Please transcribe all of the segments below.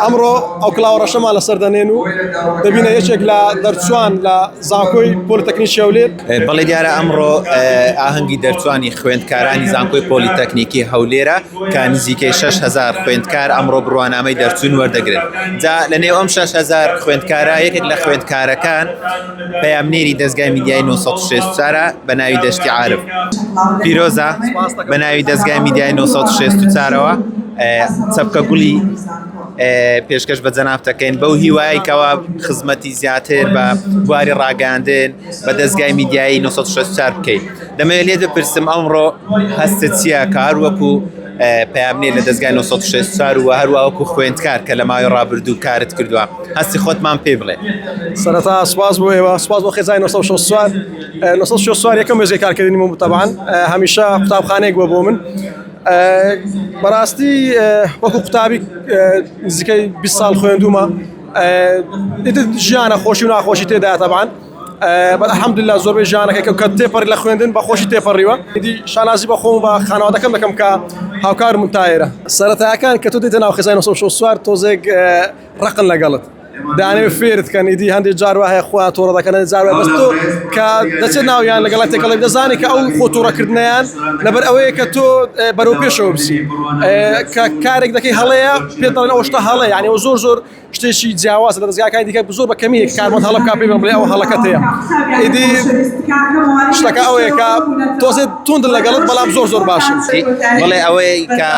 ئەمڕۆ ئەو کڵاوە ڕەشەمان لەسەر دەنێن و دەبینە یەکێک لە دەرچوان لە زانکۆی پۆلیتەکنیکی هەولێر. بەڵێ دیارە ئەمڕۆ ئاهەنگی دەرچوانی خوێندکارانی زانکۆی پۆلیتەکنیکی هەولێرە کە نزیکەی 6000 خوێندکار ئەمڕۆ بڕوانامەی دەرچوون وەردەگرن جا لە نێو ئەم 6000 خوێندکارە یەکێک لە خوێندکارەکان پەیامنێری دەزگای میدیای 964 بە ناوی دەشتی عارف پیرۆزە بە ناوی دەزگای میدیای 964ەوە چەپکە گوڵی پێشکەش بە جەنابتەکەین بەو هیوای کەوا خزمەتی زیاتر بە بواری ڕاگەاندن بە دەزگای میدیایی 964 بکەیت دەمەوێت لێت بپرسم ئەمڕۆ هەستت چییە کە هەروەکو پەیامنێر لە دەزگای 964 و هەروە وەکو خوێندکار کە لە ماوەی ڕابردوو کارت کردووە هەستی خۆتمان پێ بڵێ. سەرەتا سوپاس بۆ ئێوە سوپاس بۆ خێزانی 964 964 یەکەم وێستگەی کارکردنی من بوو تەبعەن هەمیشە قوتابخانەیەک بووە بۆ من بەڕاستی وەکو قوتابی نزیکەی 20 ساڵ خوێندومە ئیتر ژیانە خۆشی و ناخۆشی تێدا تەبعەن الحمدللە زۆربەی ژیانەکە کە تێپەڕی لە خوێندن بە خۆشی تێپەڕیوە ئیدی شانازی بە خۆم و بە خانەوادەکەم دەکەم کە هاوکارم تا ئێرە سەرەتاکان کە تۆ دێتە ناو خێزانی 964 تۆزێک ڕقن لەگەڵت دانەوێت فێرت کەن ئیدی هەندێک جار وا هەیە خۆیان تۆڕە دەکەن هەندێک جار وایە بەس تۆ کە دەچێت ناویان لەگەڵ تێکەڵی دەزانێت کە ئەو خۆ تووڕەکردنیان لەبەر ئەوەیە کە تۆ بەرەو پێشەوە بچی کە کارێک دەکەی هەڵەیە پێت دەڵێن ئەو شتە هەڵەیە یعنی ئەو زۆر زۆر شتێکی جیاوازە لە دەزگاکانی دیکە زۆر بە کەمی کارمەند هەڵە بکات پێی بڵێ ئەوە هەڵەکەت هەیە ئیدی شتەکە ئەوەیە کە تۆزێ توندن لەگەڵت بەڵام زۆر زۆر باشن بڵێ ئەوەی کە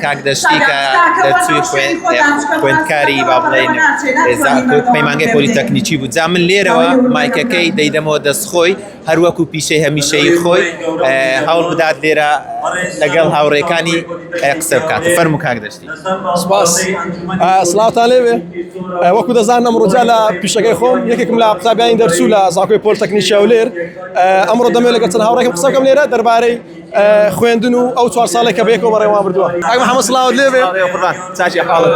کاک دەشتی کە دەرچووی خوێندکاری با بڵێین پەیمانگەی پۆلیتەکنیکی بوو جا من لێرەوە مایکەکەی دەیدەمەوە دەست خۆی هەروەکو پیشەی هەمیشەیی خۆی هەوڵ بدات لێرە لەگەڵ هاوڕێکانی قسە بکات فەرموو کاک دەشتی. سپاس سڵاوتان لێبێ وەکو دەزانن ئەمڕۆ جا لە پیشەکەی خۆم یەکێکم لە قوتابیانی دەرچوو لە زانکۆی پۆلیتەکنیکی هەولێر ئەمڕۆ دەمەوێت لەگەڵ چەند هاوڕێکم قسە بکەم لێرە دەربارەی خوێندن و ئەو چوار ساڵێک کە بەیەکەوە بەڕێوان بردووە کاک محەممەد سڵاوت لێبێ قوربان چاکی حاڵت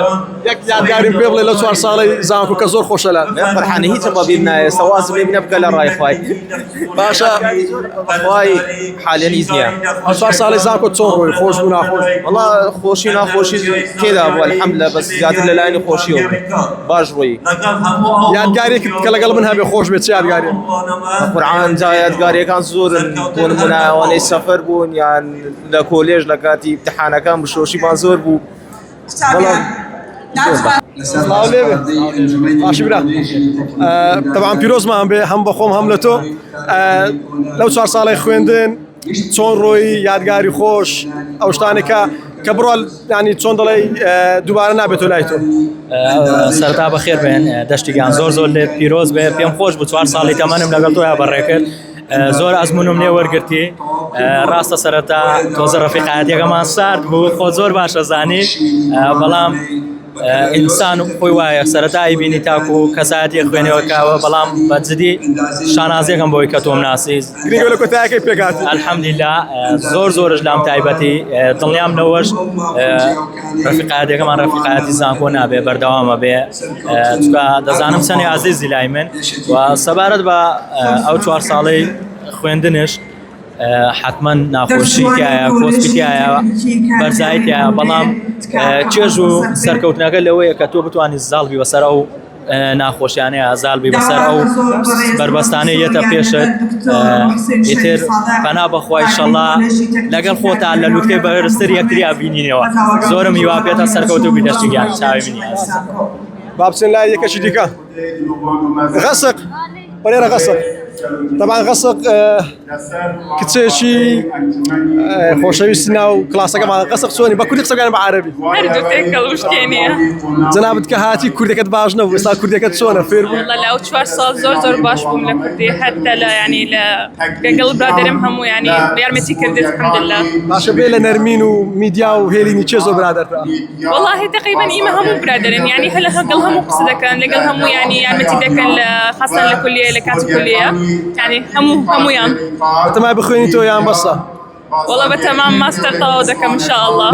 یەک یادگاریم پێ بڵێ لەو چوار ساڵەی زانکۆ کە زۆر خۆشە لات فەرحانە هیچم بە بیر نایە سەوازم لێ بنە بکە لە ڕای خوای باشە خوای حالیان هیچ نییە ئەو چوار ساڵەی زانکۆ چۆن ڕۆی خۆش بوو ناخۆش وەڵا خۆشی و ناخۆشی تێدا بوو الحمدلله بەس زیاتر لە لایەنی خۆشیەوە بوو باش ڕۆیی یادگارێکت کە لەگەڵ من هەبێ خۆش بێت چ یادگارێک قورعان جا یادگاریەکان زۆرن بۆ نمونە ئەوانەی سەفەر بوون یان لە کۆلێژ لە کاتی امتحانەکان بشۆشیمان زۆر بوو بەڵام سڵاو لێ بێ باشی برا تەبعەن پیرۆزمان بێ هەم بە خۆم هەم لە تۆ لەو چوار ساڵی خوێندن چۆن ڕۆیی یادگاری خۆش ئەو شتانێکە کە بڕۆ ینی چۆن دەڵێ دووبارە نابێتەوە لای تۆ سەرتا بەخێر بێن دەشتیگان زۆر زۆر لێ پیرۆز بێ پێم خۆش بوو چوار ساڵی تەمەنم لەگەڵ تۆیا بەڕێکرد زۆر ئەزمونم لێ وەرگرتی ڕاستە سەرەتا تۆزە ڕەفیقایەتەکەمان سارد بوو خۆ زۆر باشە زانی بەڵام ئینسان خۆی وایە سەرەتایی بینی تاکو کەسایەتی خوێنەوە کاوە بەڵام بە جدی شانازیەکەم بۆی کە تۆم ناسی گرنگە لە کۆتایەکەی پێکات الحمدلله زۆر زۆرش لام تایبەتی دڵنیام لەوەش ڕەفیقایەتەکەمان ڕەفیقایەتی زانکۆ نابێ بەردەوامە بێ چونکە دەزانم چەندی ئازیزی لای من و سەبارەت بە ئەو چوار ساڵەی خوێندنش حتمما ناخۆشی تایە کۆسپی تایە بەرزایی تایە بەڵام چێژ و سەرکەوتنەکە لەوەیە کە تۆ بتوانانی زاڵبی بەسەر ئەو ناخۆشیانەیە زاڵبی بەسەر ئەو بەربەستانەی یەتە پێشت ئیتر پەنا بەخوای شەڵا لەگەڵ خۆتان لە لوتکەی بەرزتر یەکتریا بینینەوە زۆرم هیوا پێتە سەرکەوتوو بی دەشتی گیان چاوی منی با بچین لای یەکەکی دیکە غەسق وەرێرە غەسق تەبان غەسق کچێکی خۆشەویستی ناو کلاسەکەمان غەسق چۆنی بە کوردی قسە بکەن بە عەرەبی هەردوو تێکەڵ و شتێ نییە جەنابت کە هاتی کوردەکەت باش نەبوو ئێستا کوردەکەت چۆنە فێر بوو والله لە ئەو چوار ساڵ زۆر زۆر باش بووم لە کوردی حتى لە ینی لە لەگەڵ برادەرم هەموو ینی یارمەتی کردت الحمدلله باشە بێ لە نەرمین و میدیا و هێلینی چێ زۆر برادەرتە والله تقریبا ئیمە هەموو برادەرن ینی هەلە هەگەڵ هەموو قسە دەکەن لەگەڵ هەموو ینی یارمەتی دەکەن لە خاصە لە کولیە لە کاتی کولیە ینی هەموو هەموویان بەتەمای بخوێنی تۆ یان بەسە والله بەتەمام ماستەر تەواو دەکەم ان شاء الله.